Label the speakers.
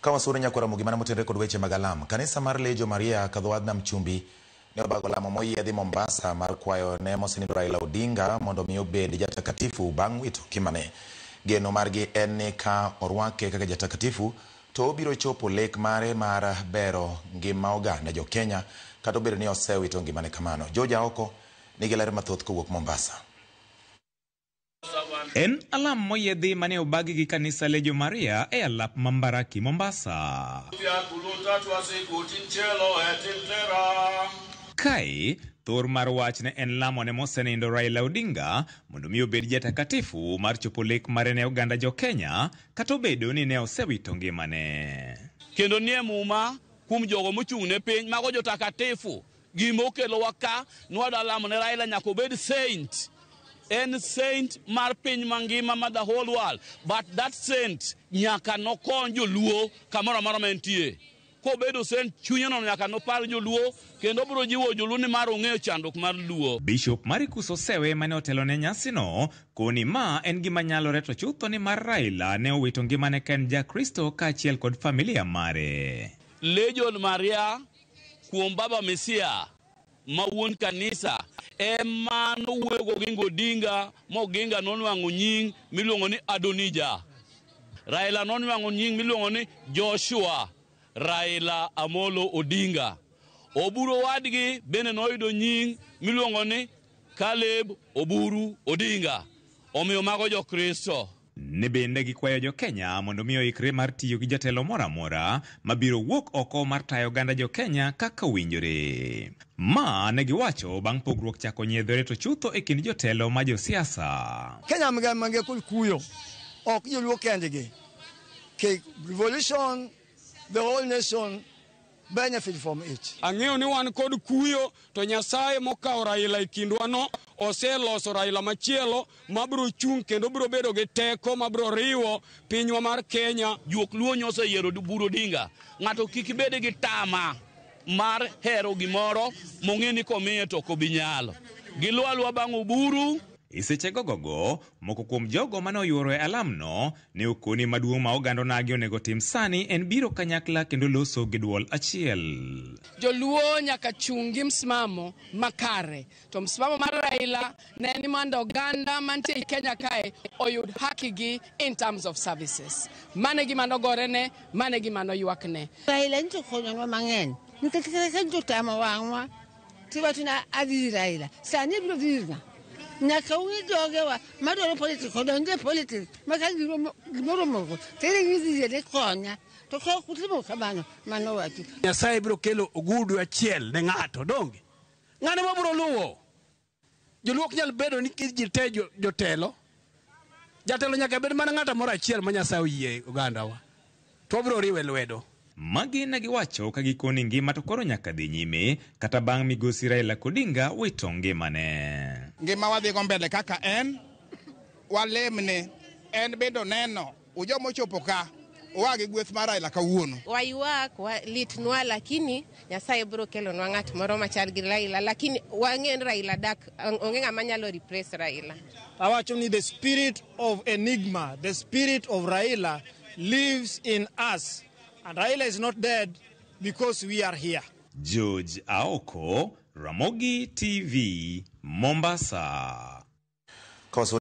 Speaker 1: Ka wasuro nyakwara Ramogi mana motenore kod weche mag alam. Kanisa mar Legion Maria Kadhowadh Nam Chumbi ne obago lamo moyiedhi Mombasa mar kwayo ne mosenindo Raila Odinga mondo mi obed jatakatifu bang' wito ngimane. Geno margi en ni ka orwake kaka jatakatifu to obiro chopo lek mare mar bero ngima oganda jo Kenya kata obedo ni osewito ngimane kamano. George Aoko nigi ler mathoth kowuok Mombasa.
Speaker 2: En alam moyiedhi mane obagi gi kanisa Legion Maria e alap ma Mbaraki, Mombasa. Kae, thor mar wach ne en lamo ne mosenindo Raila Odinga mondo mi obed jatakatifu mar chopo lek mare ne oganda jo Kenya kata obedo ni ne osewito ngimane.
Speaker 3: Kendo nie Muma kuom jogo mochung' ne piny mago jotakatifu. Gima okelowa ka nwadwa lamo ne Raila nyaka obed saint. En saint mar piny mangima ma the whole world. But that saint nyaka nokony joluo kamoro amora ma entie. Kobedo saint chunyeno nyaka nopar joluo kendo obiro jiwo joluo ni mar ong'eyo chandruok mar luo.
Speaker 2: Bishop Maricus Osewe mane otelo ne nyasino koni ma en gima nyalore to chutho ni mar Raila ne owito ngimane ka en ja-Kristo kaachiel kod familia mare.
Speaker 3: Legion Maria kuom Baba Mesia ma wuon kanisa ema nowuoyo gi Oginga Odinga ma Oginga nonwang'o nying miluongo ni Adonija. Raila nonwang'o nying miluongo ni Joshua Raila Amolo Odinga. Oburu owadgi bende noyudo nying miluongo ni Caleb Oburu Odinga. Omiyo mago jo-Kristo.
Speaker 2: Ne bende gikwayo jo Kenya mondo mi oikre mar tiyo gi jatelo moro amora mabiro wuok oko mar tayo oganda jo Kenya kaka owinjore. Ma ne giwacho bang' pogruok chako nyiedhore to chutho e kind jotelo ma josiasa.
Speaker 4: Kenya mange kod kuyo ok joluo kendgi. Ke revolution, the whole nation benefit from it.
Speaker 5: Ang'eyo ni wan kod kuyo to Nyasaye mokawo Raila e kindwa no oseloso Raila machielo mabiro chung' kendo biro bedo gi teko mabiro riwo pinywa mar Kenya.
Speaker 3: Juok Luo nyoseyiero Oburu Odinga. Ng'ato kik bed gi tama mar hero gimoro mong'e ni komiye to ok obi nyalo. Giluw aluwa bang' Oburu.
Speaker 2: E seche gogogo, moko kuom jogo mane oyuoro e alamno ne okoni maduong' ma oganda onagi onego tim sani en biro kanyakla kendo loso gi duol achiel.
Speaker 6: Joluo nyaka chung' gi msimamo makare. To msimamo mar Raila ne ni mondo oganda mantie e Kenya kae oyud haki gi in terms of services. Mane gima nogorene, mane gima noywakne.
Speaker 7: Raila nito konyonwa mang'eny nikech kata ka nito tamo wang'wa tiwacho ni adhi ir Raila sani ibiro dhi ir ng'a? Nyaka ung'i jogewa madwaro politics odonj e politics ma ka gimoro omoko to iringo idhi ire ni konya to ka ok utimo kamano mano wachu.
Speaker 8: Nyasaye biro kelo ogudu achiel ne ng'ato donge ng'ane mabiro luwo joluo ok nyal bedo ni ji te jotelo jatelo nyaka bed mana ng'ato moro achiel ma Nyasaye oyie ogandawa to wabiro riwe lwedo.
Speaker 2: Magi ne giwacho ka gikoni ngima to koro nyaka dhi nyime kata bang' migosi Raila Odinga wito ngimane.
Speaker 9: Ngima wadhigo mbele kaka en walemne en bende oneno ujoma ochopo ka oa gi gweth mar Raila kawuono.
Speaker 10: Waywak wa, litnwa lakini Nyasaye biro kelonwa ng'at moro machal gi Raila lakini wang'e ni Raila dak onge ng'ama nyalo replace Raila.
Speaker 11: Awacho ni the spirit of enigma, the spirit of Raila lives in us. And Raila is not dead because we are here.
Speaker 2: George Aoko, Ramogi TV, Mombasa.
Speaker 1: Koso